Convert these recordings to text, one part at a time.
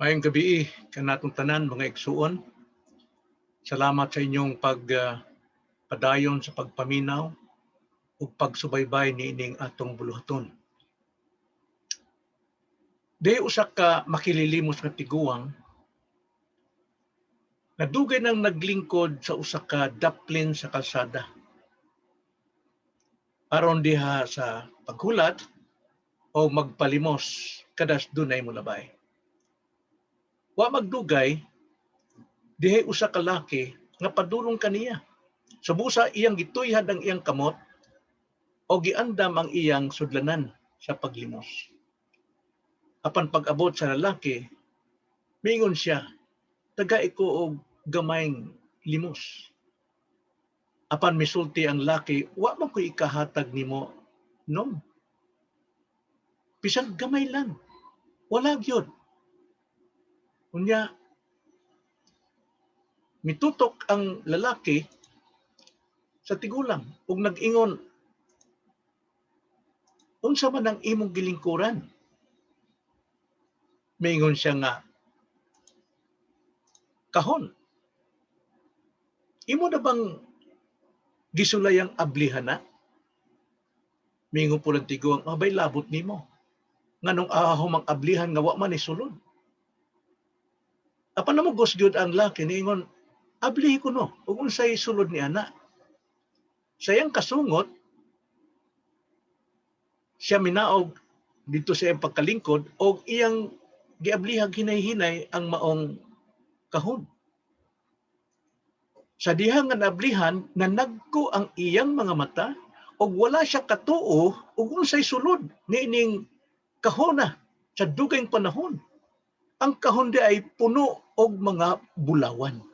Maayong gabii kanatong tanan, mga igsuon. Salamat sa inyong pag padayon sa pagpaminaw ug pagsubaybay niining atong buluhaton. Di usa ka makililimos nga tiguang nga dugay nang naglingkod sa usa ka daplin sa kalsada. Aron diha sa paghulat o magpalimos kadas dunay molabay. Wa magdugay, dihay usa ka laki nga padulong kaniya. Sa busa iyang gituyhad ang iyang kamot o giandam ang iyang sudlanan sa paglimos. Apan pag-abot sa lalaki, mingon siya, "Tagai ko og gamayng limos." Apan misulti ang laki, "Wa man ko'y ikahatag nimo, nom. Bisan gamay lang. Wala gyud." Unya, mitutok ang lalaki sa tigulang ug nag-ingon, "Unsa man ang imong gilingkuran?" Mingon siya nga, "Kahon. Imo na bang gisulay ang ablihan na?" Mingon po ang tiguang, "Abay, labot nimo. Nganong ahom ang ablihan nga wa man isulod?" Apan namugos gyud ang laki, niingon, "Ablihi ko no, ug unsay sulod ni ana?" Sa iyang kasungot, siya minaog dito sa iyang pagkalingkod og iyang giablihag hinay-hinay ang maong kahon. Sa diha nga naablihan, nanagko ang iyang mga mata og wala siya katuo og unsay sulod niining kahona sa dugayng panahon. Ang kahon di ay puno og mga bulawan.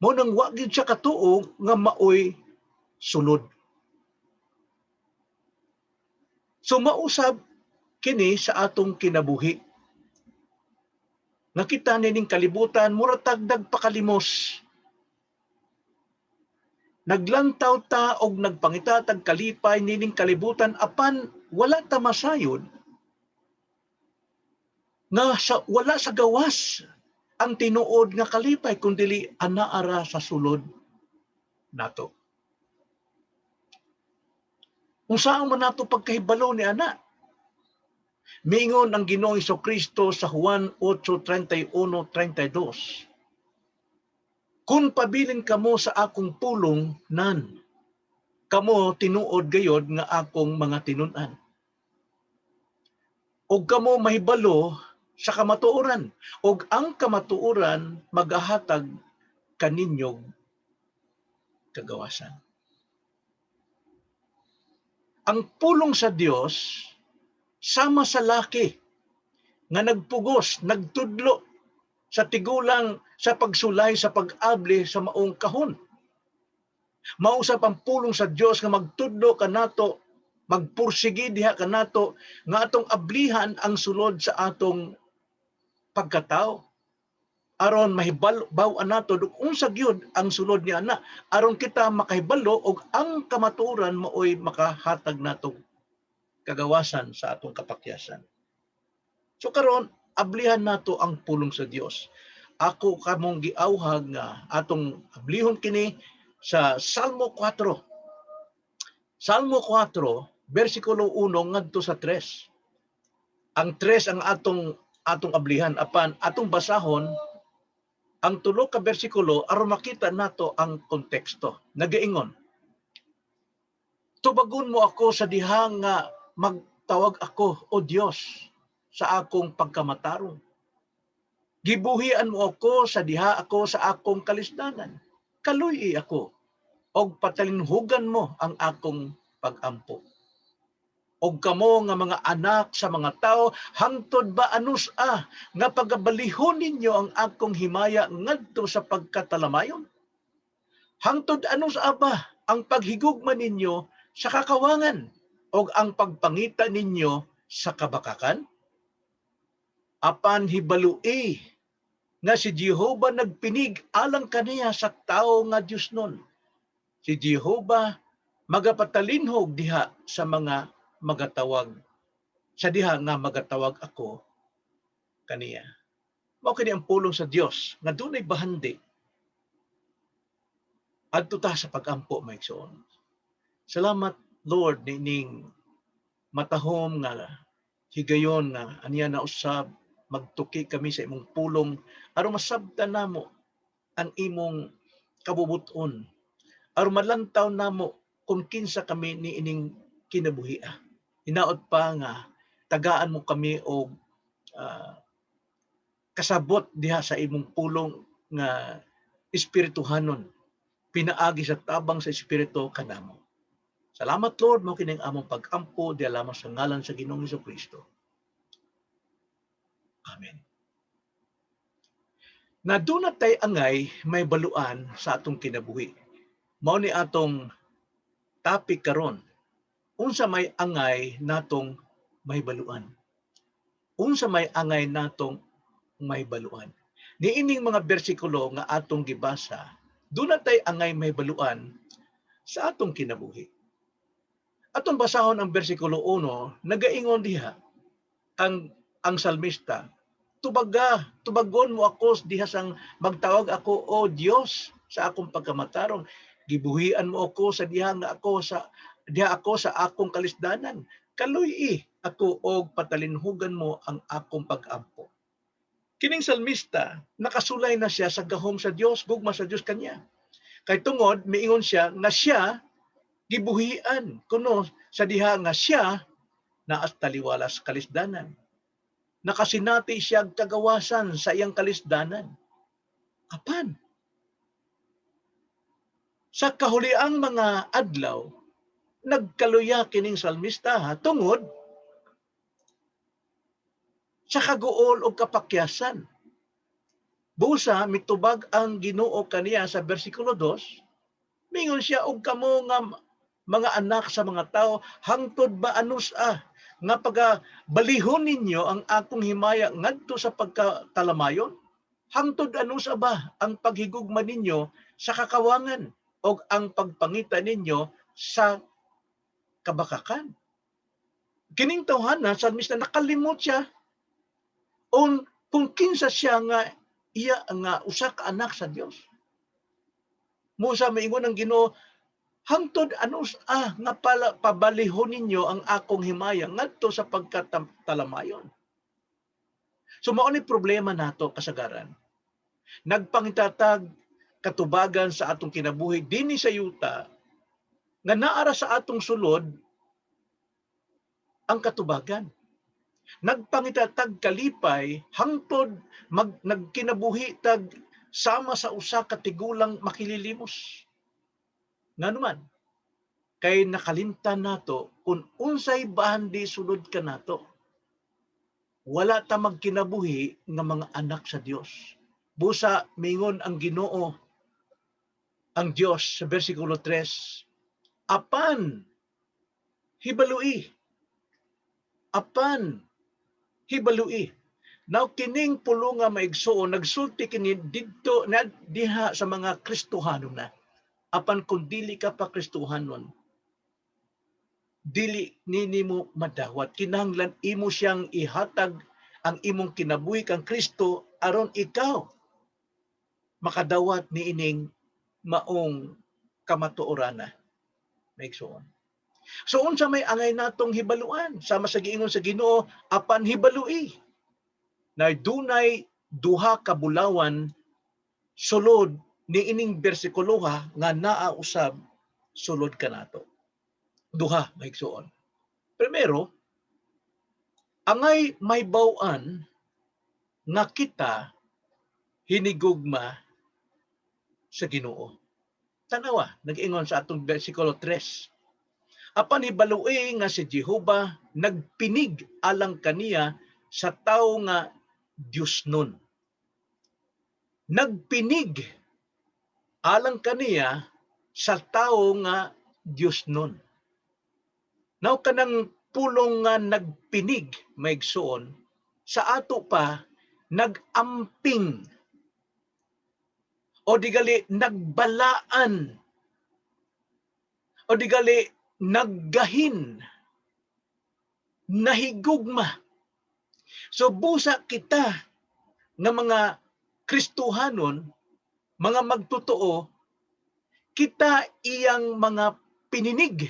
Mao nang wa gyud siya katuo nga maoy sulod. So mausab kini sa atong kinabuhi. Nga kita nining kalibutan mura tag nagpakalimos. Naglantaw ta og nagpangita tag kalipay nining kalibutan, apan wala ta masayod nga sa wala sa gawas ang tinuod nga kalipay kun dili anaa ra sa sulod nato. Unsaon man nato pagkahibalo ni ana? Miingon ang Ginoong Kristo sa Juan 8:31-32, "Kung pabilin kamo sa akong pulong nan, kamo tinuod gayod nga akong mga tinun-an. Ug kamo mahibalo sa kamatuoran, ug ang kamatuoran magahatag kaninyog kagawasan." Ang pulong sa Dios sama sa laki nga nagpugos, nagtudlo sa tigulang sa pagsulay, sa pag-abli sa maong kahon. Mausap ang pulong sa Dios nga magtudlo kanato, magpursige diha kanato nga atong ablihan ang sulod sa atong pagkatao aron mahibalo nato unsa gyud ang sulod ni ana, aron kita makahibalo og ang kamatuoran maoy makahatag nato kagawasan sa atong kapakyasan. So karon, ablihan nato ang pulong sa Dios. Ako kamong giawhag nga atong ablihon kini sa Salmo 4. Salmo 4, versikulo 1 ngadto sa 3. Ang 3 ang atong ablihan, apan atong basahon ang tulo ka bersikulo aron makita nato ang konteksto. Nagaingon, "Tubagon mo ako sa diha nga magtawag ako, O Dios, sa akong pagkamatarong. Gibuhian mo ako sa diha ako sa akong kalisdanan. Kaluy-i ako, og patalinhugan mo ang akong pagampo. Og kamo nga mga anak sa mga tao, hangtod ba anus-a nga pagabalihon ninyo ang akong himaya ngadto sa pagkatalamayon? Hangtod anus-a ba ang paghigugma ninyo sa kakawangan og ang pagpangita ninyo sa kabakakan? Apan hibalui nga si Jehova nagpinig alang kaniya sa tawo nga Diosnon. Si Jehova magapatalinhog diha sa mga magatawag sa diha nga magatawag ako kaniya. Mao kini ang pulong sa Dios nga dunay bahandi. Adto ta sa pag-ampo, mga igsoon. Salamat, Lord, niining matahom nga higayon nga aniya na usab magtuki kami sa imong pulong aron masabtan namo ang imong kabubuton, aron malantaw namo kung kinsa kami niining kinabuhia. Hinaot pa nga tagaan mo kami og kasabot diha sa imong pulong nga espirituhanon pinaagi sa tabang sa Espiritu kanamo. Salamat, Lord. Mao kining among pag-ampo diha lamang sa ngalan sa Ginoong Kristo. Amen. Na duna tay angay mahibaluan sa atong kinabuhi. Mao ni atong topic karon. Unsa may angay natong mahibaluan? Unsa may angay natong mahibaluan? Niining mga bersikulo nga atong gibasa, duna tay angay mahibaluan sa atong kinabuhi. Atong basahon ang bersikulo 1, nagaingon diha ang salmista, "Tubaga, tubagon mo ako diha sang magtawag ako, O Dios, sa akong pagkamatarong. Gibuhian mo ako sa diha nga ako sa diha ako sa akong kalisdanan. Kaluy-i ako og patalinhugan mo ang akong pag-ampo." Kining salmista, nakasulay na siya sa gahom sa Dios, gugma sa Dios kanya. Kay tungod miingon siya nga siya gibuhian kuno sa diha nga siya naas taliwala sa kalisdanan. Nakasinati siya kagawasan sa iyang kalisdanan. Apan, sa kahuliang mga adlaw, nagkaluya kining salmista ha, tungod sa kaguol o kapakyasan. Busa mitubag ang Ginoo kaniya sa bersikulo 2, mingon siya, "Og kamo nga mga anak sa mga tao, hangtod ba anus-a nga paga balihon ninyo ang akong himaya ngadto sa pagkatalamayon? Hangtod anusa ba ang paghigugma ninyo sa kakawangan o ang pagpangita ninyo sa kabakakan?" Kining tawhana, salmista, nakalimot siya on kung kinsa siya nga iya nga usa ka anak sa Dios. Musa maingon ang Ginoo, "Hangtod anus nga pala pabalihon ninyo ang akong himaya ngadto sa pagkatalamayon?" So mao ni problema nato kasagaran. Nagpangitatag katubagan sa atong kinabuhi dinhi sa yuta nga naara sa atong sulod ang katubagan. Nagpangitatag kalipay hangtod nagkinabuhi tag sama sa usa ka tigulang makililimos. Nganuman, kay nakalimtan nato kung unsay bahandi sulod kanato. Wala ta magkinabuhi nga mga anak sa Dios. Busa mingon ang Ginoo, ang Dios, sa bersikulo 3, "Apan hibalui. Apan hibalui." Now kining pulong nga, maigsuon, nagsulti kini didto na diha sa mga Kristohanon na. Apan kung dili ka pa Kristohanon, dili nini mo madawat. Kinahanglan imo siyang ihatag ang imong kinabuhi kang Kristo aron ikaw makadawat niining maong kamatuorana. Maigsuon. So unsa may angay natong hibaluan? Sama sa giingon sa Ginoo, "Apan hibalui." Na dunay duha ka bulawan sulod niining bersikuloha nga naa usab sulod kanato. Duha, maigsuon. Primero, angay mahibaw-an nga kita hinigugma sa Ginoo. Tanawa, nag-ingon sa atong bersikulo 3. "Apan hibalui nga si Jehova nagpinig alang kaniya sa tawo nga Dios nun." Nagpinig alang kaniya sa tawo nga Dios nun. Now kanang pulong nga "nagpinig", maigsuon, sa ato pa nagamping o digali nagbalaan o digali naggahin, nahigugma. So busa kita nga mga Kristohanon, mga magtotoo, kita iyang mga pininig.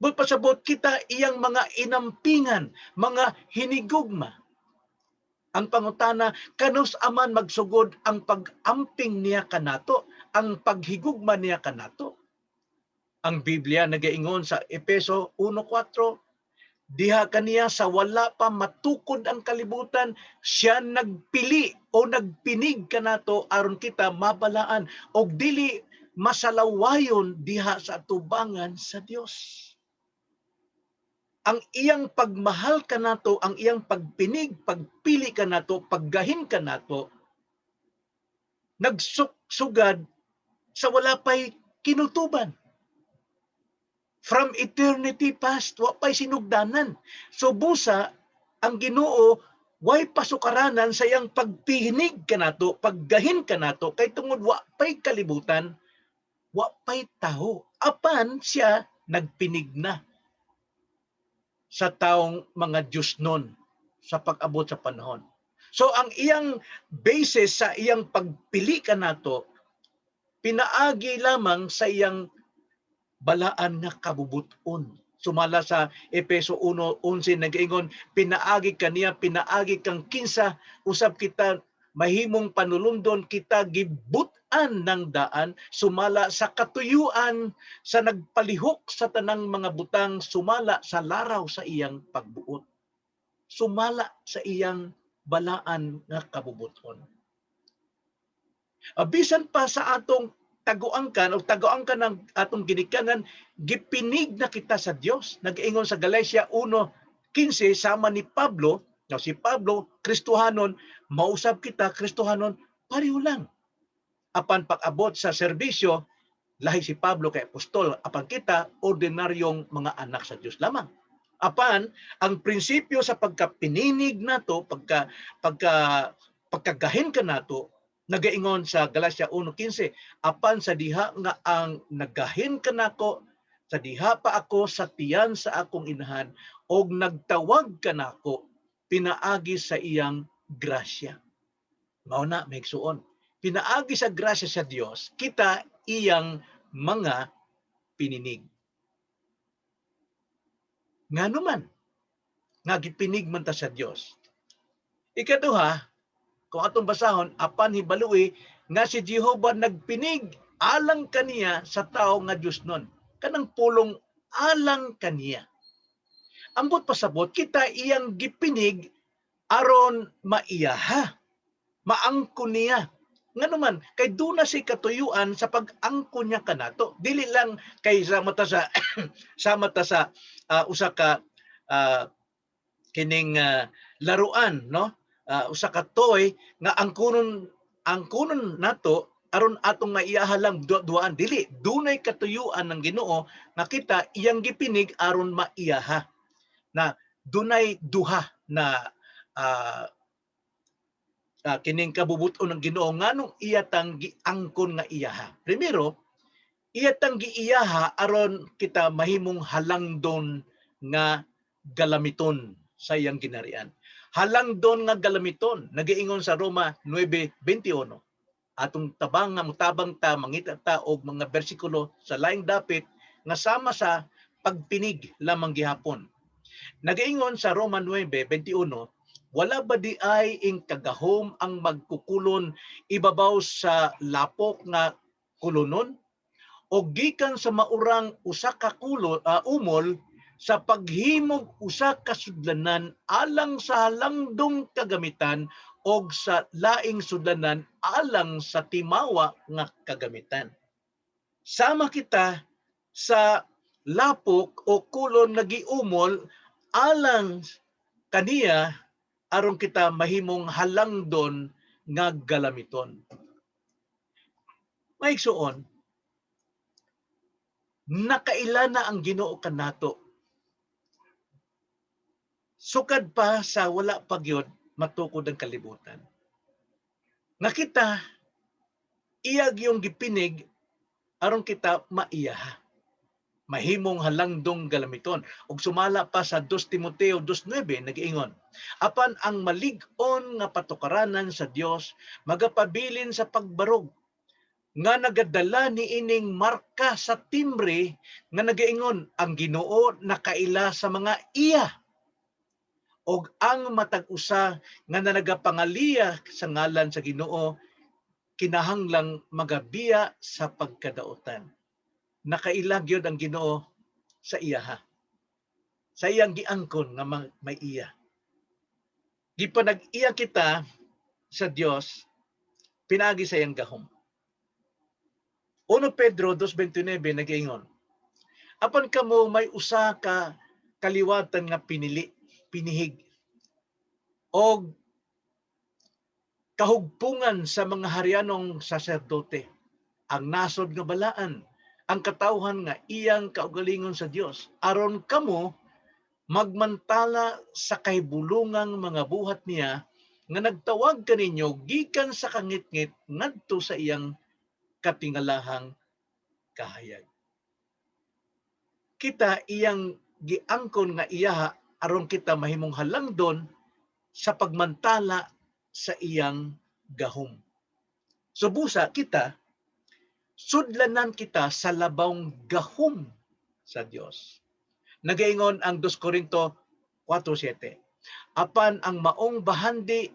Buot pasabot, kita iyang mga inampingan, mga hinigugma. Ang pangutana, kanus aman magsugod ang pag-amping niya kanato, ang paghigugma niya kanato? Ang Biblia nagaingon sa Epeso 1:4, diha kaniya sa wala pa matukod ang kalibutan, siya nagpili o nagpinig kanato aron kita mabalaan og dili masalawayon diha sa atubangan sa Dios. Ang iyang pagmahal kanato, ang iyang pagpinig, pagpili kanato, paggahin kanato, nagsugsugad sa wala pa'y kinutuban. From eternity past, wa pa'y sinugdanan. So busa, ang Ginoo way pasukaranan sa iyang pagpinig kanato, paggahin kanato, kay tungod wa pa'y kalibutan, wa pa'y tao. Apan siya nagpinig na sa taong mga Diyos nun sa pag-abot sa panahon. So ang iyang basis sa iyang pagpili kanato, pinaagi lamang sa iyang balaan nga kabubuton. Sumala sa Epeso 1:11, nagaingon, pinaagi kaniya, pinaagi kang kinsa usab kita mahimong panulundon, kita gibut-an ng daan sumala sa katuyuan sa nagpalihok sa tanang mga butang sumala sa laraw sa iyang pagbuot. Sumala sa iyang balaan nga kabubuton. Bisan pa sa atong taguangkan o taguangkan ng atong ginikanan, gipinig na kita sa Dios. Nag-ingon sa Galatia 1:15 sama ni Pablo, now si Pablo Kristohanon, mausab kita Kristohanon, pareho lang. Apan pag-abot sa serbisyo, lahi si Pablo kay apostol, apan kita ordinaryong mga anak sa Dios lamang. Apan ang prinsipyo sa pagkapininig nato, pagkagahin kanato, nagaingon sa Galatia 1:15, apan sa diha nga ang nagahin kanako sa diha pa ako sa tiyan sa akong inahan og nagtawag kanako pinaagi sa iyang grasya. Mao na, mga igsuon. Pinaagi sa grasya sa Dios, kita iyang mga pininig. Ngano man nga gipinig man ta sa Dios? Ikaduha, kung atong basahon, apan hibalui nga si Jehova nagpinig alang kaniya sa tao nga Dios nun. Kanang pulong "alang kaniya". Ambot pasabot, kita iyang gipinig aron maiyaha, maangkon niya. Ngano man, kay duna si katuyuan sa pag-angkon niya kanato. Dili lang kay sa mata sa usa ka kining laruan, no? Usa ka toy nga angkonon nato aron atong maiyaha lang duaan. Dili, dunay katuyuan ng Ginoo nga kita iyang gipinig aron maiyaha. Na dunay duha na kining kabubuton ng Ginoo nganong iya tang giangkon nga iyaha. Primero, iya tang giiyaha aron kita mahimong halangdon nga galamiton sa iyang ginarian. Halangdon nga galamiton, nagiingon sa Roma 9:21. Atong tabang nga mutabang ta, mangita ta og mga bersikulo sa laing dapit nga sama sa pagpinig lamang gihapon. Nagaingon sa Roma 9:21, wala ba diay ing kagahom ang magkukulon ibabaw sa lapok nga kulonon o gikan sa maurang usa ka kulo, umol sa paghimog usa ka sudlanan alang sa halangdong kagamitan og sa laing sudlanan alang sa timawa nga kagamitan? Sama kita sa lapok o kulon nga giumol alang kaniya aron kita mahimong halangdon nga galamiton. Maigsuon, nakaila na ang Ginoo kanato sukad pa sa wala pa gyud matukod ang kalibutan. Nga kita iya gyung gipinig aron kita maiyaha. Mahimong halangdong galamiton. Ug sumala pa sa 2 Timoteo 2:9, nag-ingon, "Apan ang malig-on nga patukaranan sa Dios magapabilin sa pagbarog nga nagadala niining marka sa timbre nga nagaingon, 'Ang Ginoo nakaila sa mga iya,' og ang matag usa nga nagapangaliya sa ngalan sa Ginoo kinahanglang magabiya sa pagkadaotan." Nakaila gyud ang Ginoo sa iyaha. Sa iyang giangkon nga may iya. Gipanag-iya kita sa Dios pinaagi sa iyang gahom. 1 Pedro 2:29 nagaingon, "Apan kamo may usa ka kaliwatan nga pinili, pinihig og kahugpungan sa mga harianong saserdote, ang nasod nga balaan, ang katawhan nga iyang kaugalingon sa Dios, aron kamo magmantala sa kahibulungang mga buhat niya nga nagtawag kaninyo gikan sa kangitngit ngadto sa iyang katingalahang kahayag." Kita iyang giangkon nga iyaha aron kita mahimong halangdon sa pagmantala sa iyang gahom. So busa kita, sudlanan kita sa labawng gahom sa Dios. Nagaingon ang 2 Korinto 4:7, "Apan ang maong bahandi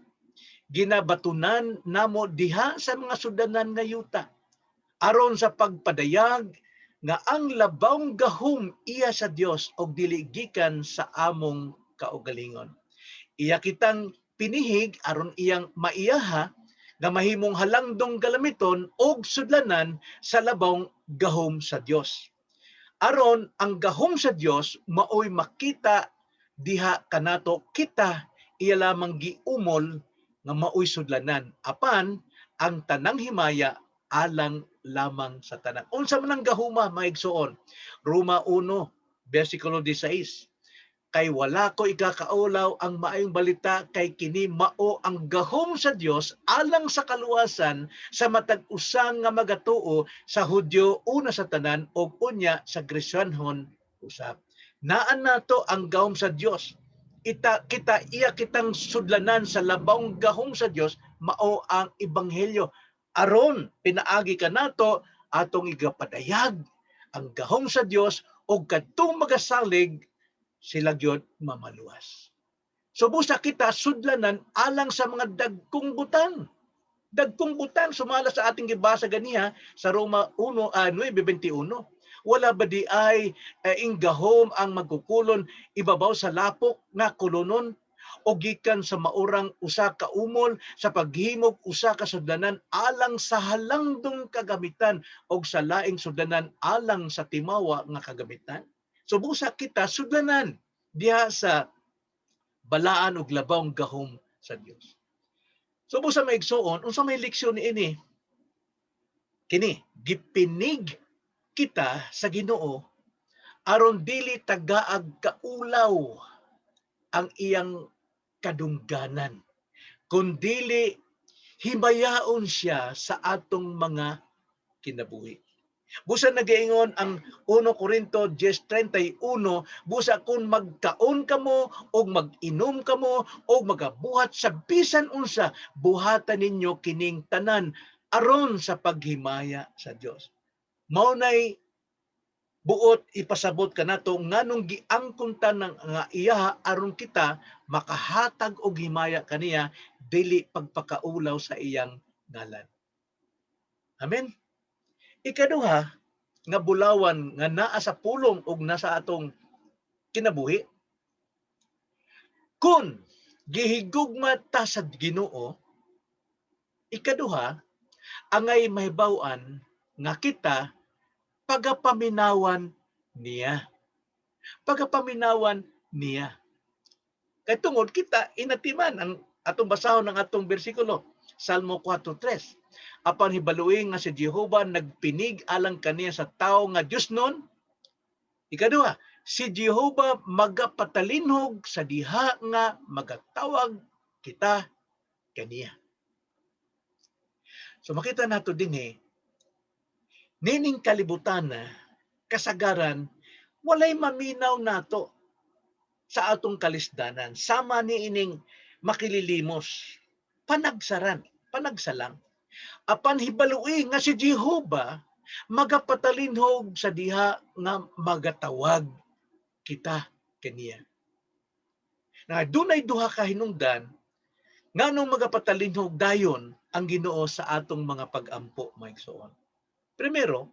ginabatunan namo diha sa mga sudlanan nga yuta aron sa pagpadayag nga ang labawng gahom iya sa Dios og dili gikan sa among kaugalingon." Iya kitang pinihig aron iyang maiyaha nga mahimong halangdong galamiton og sudlanan sa labawng gahom sa Dios. Aron ang gahom sa Dios maoy makita diha kanato, kita iya lamang giumol nga maoy sudlanan. Apan ang tanang himaya alang lamang sa tanan. Unsa man ang gahuma, mga igsoon? Roma 1 versikulo 16, "Kay wala ko ikakaulaw ang maayong balita, kay kini mao ang gahom sa Dios alang sa kaluwasan sa matag usa nga magatuo, sa Hudyo una sa tanan ug unya sa Gresyanhon usab." Naan nato ang gahom sa Dios. Ita kita iya kitang sudlanan sa labawng gahom sa Dios, mao ang ebanghelyo. Aron pinaagi kanato atong igapadayag ang gahom sa Dios ug kadtong magasalig sila gyud mamaluwas. So busa kita sudlanan alang sa mga dagkong butang. Dagkong butang sumala sa ating gibasa ganiha sa Roma 1 9:21. Wala ba di ay inggahom ang magkukulon ibabaw sa lapok nga kulunon o gikan sa maurang usa ka umol sa paghimog usa ka sudlanan alang sa halangdong kagamitan og sa laing sudlanan alang sa timawa nga kagamitan? So busa kita sudlanan diha sa balaan ug labawng gahom sa Dios. So busa, mga igsoon, unsa may leksyon niini? Kini, gipinig kita sa Ginoo aron dili tagaag kaulaw ang iyang kadungganan, kundili himayaon siya sa atong mga kinabuhi. Busa nagaingon ang 1 Korinto 10:31, "Busa kung magkaon kamo o mag-inom kamo o magabuhat sa bisan unsa, buhatan ninyo kining tanan aron sa paghimaya sa Dios." Mao nay buot ipasabot kanato nganong giangkon ta ng nga iya aron kita makahatag og himaya kaniya, dili pagpakaulaw sa iyang ngalan. Amen. Ikaduha nga bulawan nga naa sa pulong ug nasa atong kinabuhi. Kung gihigugma ta sa Ginoo, ikaduha, angay mahibaw-an nga kita pagapaminawan niya. Pagapaminawan niya. Kay tungod kita inatiman ang atong basahon ng atong bersikulo, Salmo 4:3. "Apan hibalui nga si Jehova nagpinig alang kaniya sa tawo nga Dios nun." Ikaduha, si Jehova magapatalinhog sa diha nga magatawag kita kaniya. So makita nato dinhi, nining kalibutan na kasagaran Walay maminaw nato sa atong kalisdanan. Sama ni ining makililimos. Panagsaran, panagsalang. Apan hibalui nga si Jehova magapatalinhog sa diha nga magatawag kita kaniya. Na dunay duha ka hinungdan nganong magapatalinhog dayon ang Ginoo sa atong mga pag-ampo, mga igsoon. Primero,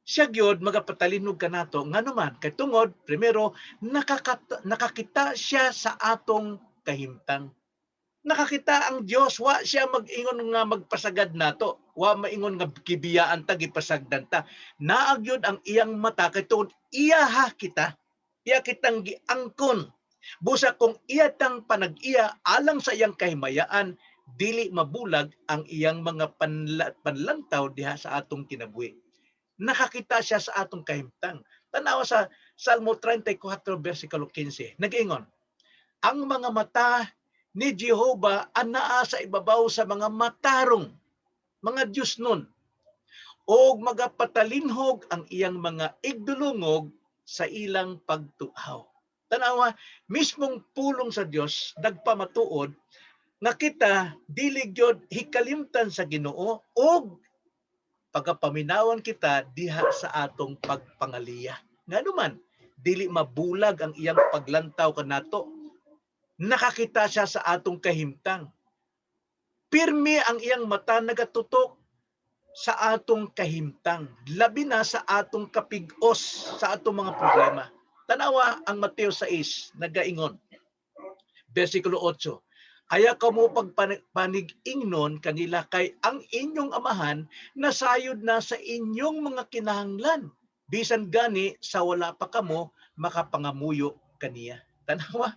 siya gyud magapatalinhog kanato ngano man kay tungod primero nakakita siya sa atong kahimtang. Nakakita ang Dios, wa siya mag-ingon nga magpasagad nato, wa maingon nga gibiyaan ta, gipasagdan ta. Naa gyud ang iyang mata kay tungod iya ha kita, iya kitang giangkon. Busa kung iya tang panag-iya alang sa iyang kahimayaan, dili mabulag ang iyang mga panlantaw diha sa atong kinabuhi. Nakakita siya sa atong kahimtang. Tanawa sa Salmo 34 versikulo 15. Nag-ingon, "Ang mga mata ni Jehova anaa sa ibabaw sa mga matarong, mga Diyos nun, og magapatalinhog ang iyang mga igdulungog sa ilang pagtuaw." Tanawa, mismong pulong sa Dios nagpamatuod nga kita dili gyud hikalimtan sa Ginoo og pagapaminawan kita diha sa atong pagpangaliya. Ngano man, dili mabulag ang iyang paglantaw kanato. Nakakita siya sa atong kahimtang. Pirmi ang iyang mata nagatutok sa atong kahimtang, labi na sa atong kapig-os, sa atong mga problema. Tanawa ang Mateo 6, nagaingon. Versikulo 8. "Ayaw kamo pagpanig-ingnon kanila kay ang inyong Amahan nasayod na sa inyong mga kinahanglan bisan gani sa wala pa kamo makapangamuyo kaniya." Tanawa.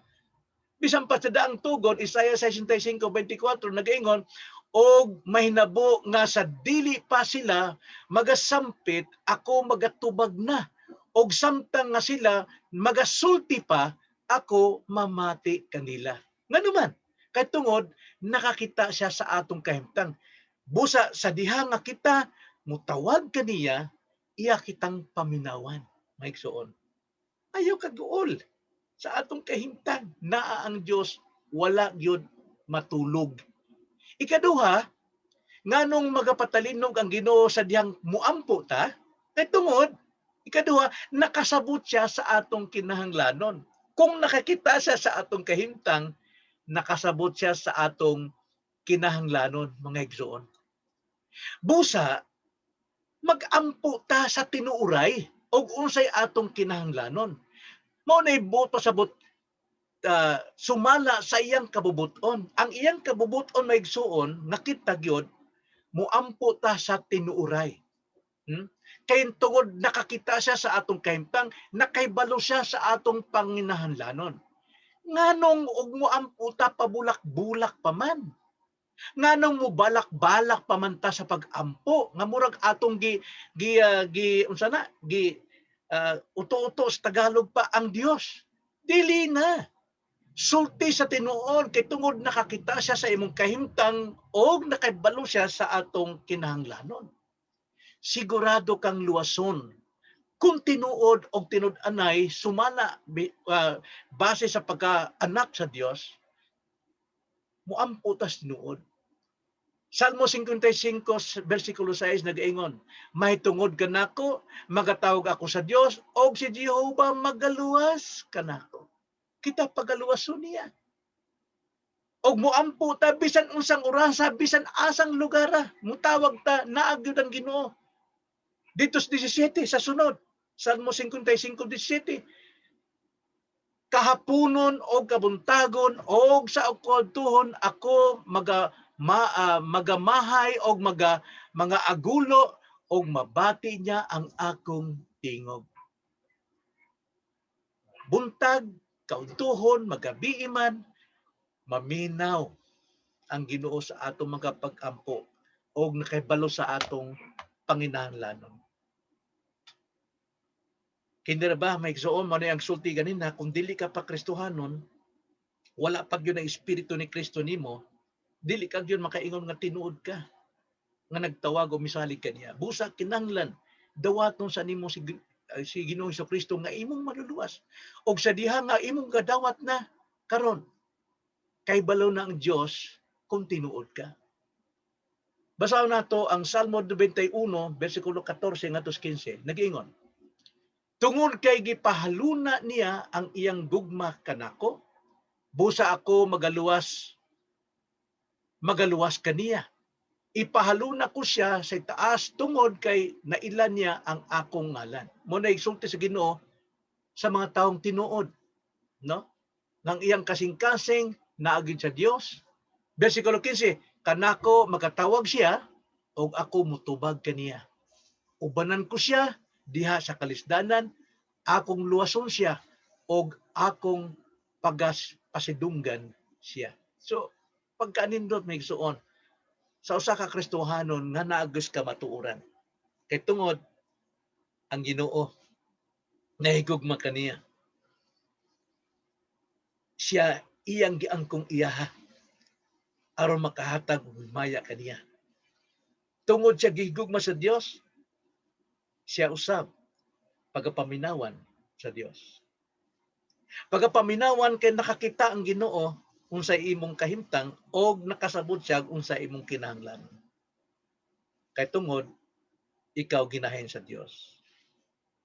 Bisan pa sa daang tugon, Isaiah 65:24 nagaingon, "Og mahinabo nga sa dili pa sila magasampit, ako magatubag na. Og samtang nga sila magasulti pa, ako mamati kanila." Ngano man? Kay tungod nakakita siya sa atong kahimtang. Busa sa diha nga kita mutawag kaniya, iya kitang paminawan. Maigsoon. Ayaw kaguol sa atong kahimtang. Naa ang Dios, wala gyud matulog. Ikaduha, nganong magapatalinog ang Ginoo sa dihang muampo ta? Kay tungod, ikaduha, nakasabot siya sa atong kinahanglanon. Kung nakakita siya sa atong kahimtang, nakasabot siya sa atong kinahanglanon, mga igsoon. Busa, magampo ta sa tinuuray og unsay atong kinahanglanon. Mao nay buot pasabot sumala sa iyang kabubuton. Ang iyang kabubuton, mga igsoon, nakita gyud muampo ta sa tinuuray. Kay tungod nakakita siya sa atong kahimtang, nakaybalo siya sa atong panginahanlanon. Nganong og muampo ta pabulak-bulak pa man? Nganong mubalak-balak pa man ta sa pag-ampo nga murag atong gi gi gi unsa na gi uto-uto sa Tagalog pa ang Dios? Dili na. Sulti sa tinuod kay tungod nakakita siya sa imong kahimtang og nakaybalo siya sa atong kinahanglanon. Sigurado kang luwason kung tinuod og tinud-anay sumala base sa pagka-anak sa Dios, muampo tas tinuod. Salmo 55 versikulo 6 nagaingon, "Mahitungod kanako magatawag ako sa Dios og si Jehova magaluwas kanako." Kita pagaluwason niya. Og muampo ta bisan unsang orasa, bisan asang lugar, mutawag ta, naa gyud ang Ginoo. Dito sa 17 sa sunod, Salmo 55:17, "Kahaponon og kabuntagon og sa kaudtuhon ako magamahay og mga agulo og mabati niya ang akong tingog." Buntag, kaudtuhon, magabi man, maminaw ang Ginoo sa atong mga pag-ampo og nakahibalo sa atong panginahanglanon. Kini ra ba, may igsoon, mo ang sulti ganina, kung dili ka pa Kristohanon, wala pa gyud ang espiritu ni Kristo nimo, dili ka gyud makaingon nga tinuod ka nga nagtawag o misalig kaniya. Busa kinahanglan dawaton sa nimo si si Ginoong Kristo nga imong maluluwas. Og sa diha nga imong gadawat na karon, kay balo na ang Dios kung tinuod ka. Basahon nato ang Salmo 91 bersikulo 14 ngadto 15. Nagiingon: "Tungod kay gipahaluna niya ang iyang gugma kanako, busa ako magaluwas kaniya. Ipahaluna ko siya sa taas tungod kay naila niya ang akong ngalan." Mao na isulti sa Ginoo sa mga taong tinuod, no? Nang iyang kasing-kasing naagid sa Dios. Bersikulo 15, "Kanako makatawag siya og ako mutubag kaniya. Ubanan ko siya diha sa kalisdanan, akong luwason siya og akong pagas pasidunggan siya." So pagkanindot, mga igsuon, sa usa ka Kristohanon nga naagos kamatuoran. Kay tungod ang Ginoo nahigugma kaniya. Siya iyang giangkong iyaha aron makahatag og himaya kaniya. Tungod siya gihigugma sa Dios, siya usab pagapaminawan sa Dios. Pagapaminawan kay nakakita ang Ginoo unsay imong kahimtang og nakasabot siya unsay imong kinahanglan. Kay tungod ikaw ginahin sa Dios.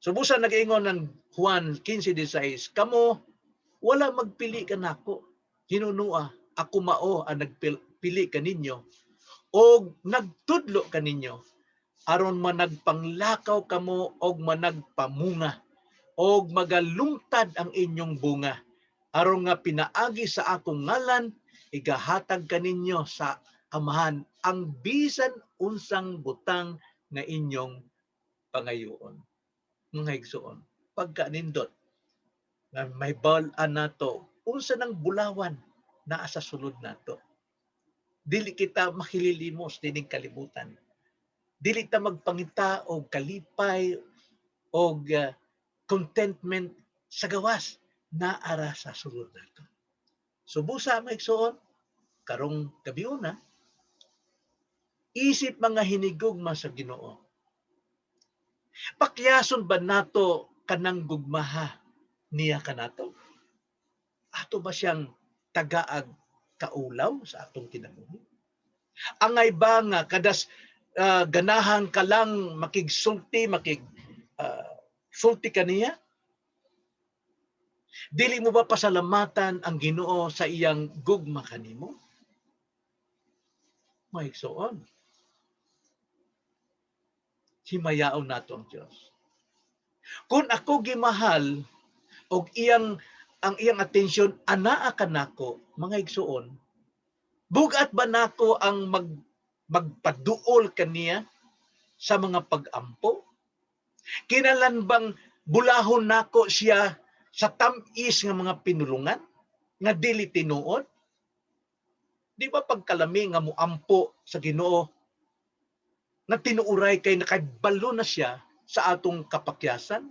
So busa nag-ingon ng Juan 15:16, "Kamo wala magpili kanako. Hinunua ako mao ang nagpili kaninyo og nagtudlo kaninyo aron managpanglakaw kamo og managpamunga og magalungtad ang inyong bunga, aron nga pinaagi sa akong ngalan igahatag kaninyo sa Amahan ang bisan unsang butang nga inyong pangayoon." Mga igsoon, pagkanindot nga may bal-an nato unsa nang bulawan naa sa sulod nato. Dili kita makililimos dining kalibutan. Dili ta magpangita og kalipay og contentment sa gawas, naara sa sulod nato. So busa, mga igsoon, karong gabiuna, isip mga hinigugma sa Ginoo. Pakyason ba nato kanang gugmaha niya kanato? Ato ba siyang tagaag kaulaw sa atong kinabuhi? Angay ba nga kadas ganahan ka lang makigsulti, makig sulti kaniya? Dili mo ba pasalamatan ang Ginoo sa iyang gugma kanimo? Mga igsoon, himayaon nato ang Dios. Kung ako gimahal og iyang atensyon anaa kanako, mga igsoon, bugat ba nako ang magpaduol kaniya sa mga pag-ampo? Kinalan bang bulahon nako siya sa tam-is nga mga pinulungan nga dili tinuod? Di ba pagkalami nga muampo sa Ginoo nga tinuuray kay nakabalo na siya sa atong kapakyasan,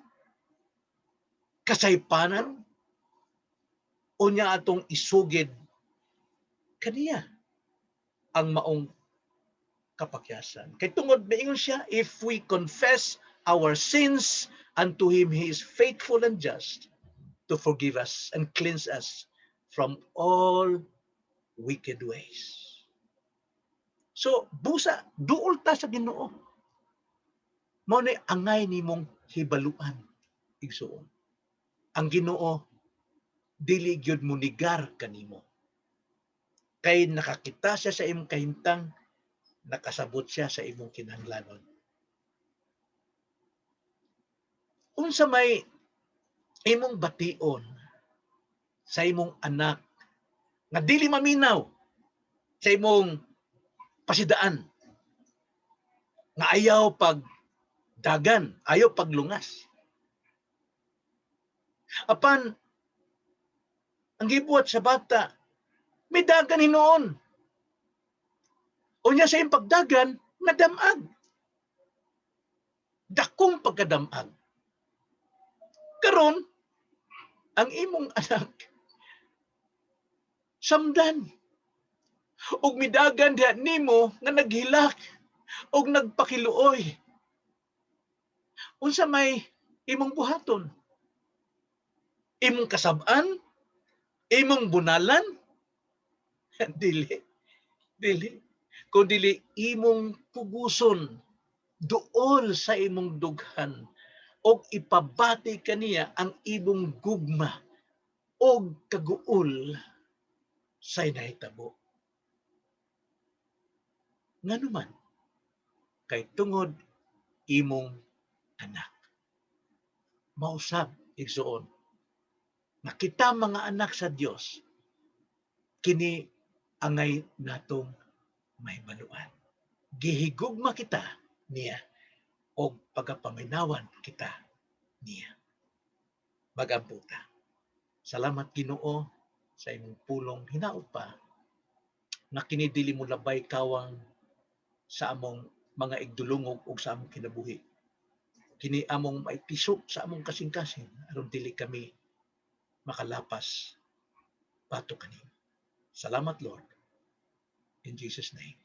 kasaypanan, unya atong isugid kaniya ang maong kapakyasan? Kay tungod maingon siya, "If we confess our sins unto Him, He is faithful and just to forgive us and cleanse us from all wicked ways." So, busa, duol ta sa Ginoo. Mao ni angay nimong hibaluan, igsuon. Ang Ginoo dili gyud mo negar kanimo. Kay nakakita siya sa imong kahimtang, nakasabot siya sa imong kinahanglanon. Unsa may imong bation sa imong anak nga dili maminaw sa imong pasidaan, nga ayaw pag dagan, ayaw paglungas? Apan ang gibuhat sa bata, may dagan hinuon. Unya sa iyang pagdagan, nadamag. Dakong pagkadamag. Karon, ang imong anak, samdan. Ug midagan diha nimo nga naghilak og nagpakiluoy. Unsa may Imong buhaton? Imong kasab-an? Imong bunalan? Dili. Dili. Kung dili imong puguson duol sa imong dughan og ipabati kaniya ang imong gugma og kaguol sa nahitabo. Nganuman, kay tungod imong anak. Mausab, igsuon, nga kita mga anak sa Dios, kini angay natong mahibaluan. Gihigugma kita niya og pagapaminawan kita niya. Magampo ta. Salamat, Ginoo, sa imong pulong. Hinaot pa nga kini dili mo labay kawang sa among mga igdulungog ug sa among kinabuhi. Kini among maitisok sa among kasing-kasing aron dili kami makalapas batok kanimo. Salamat, Lord. In Jesus' name.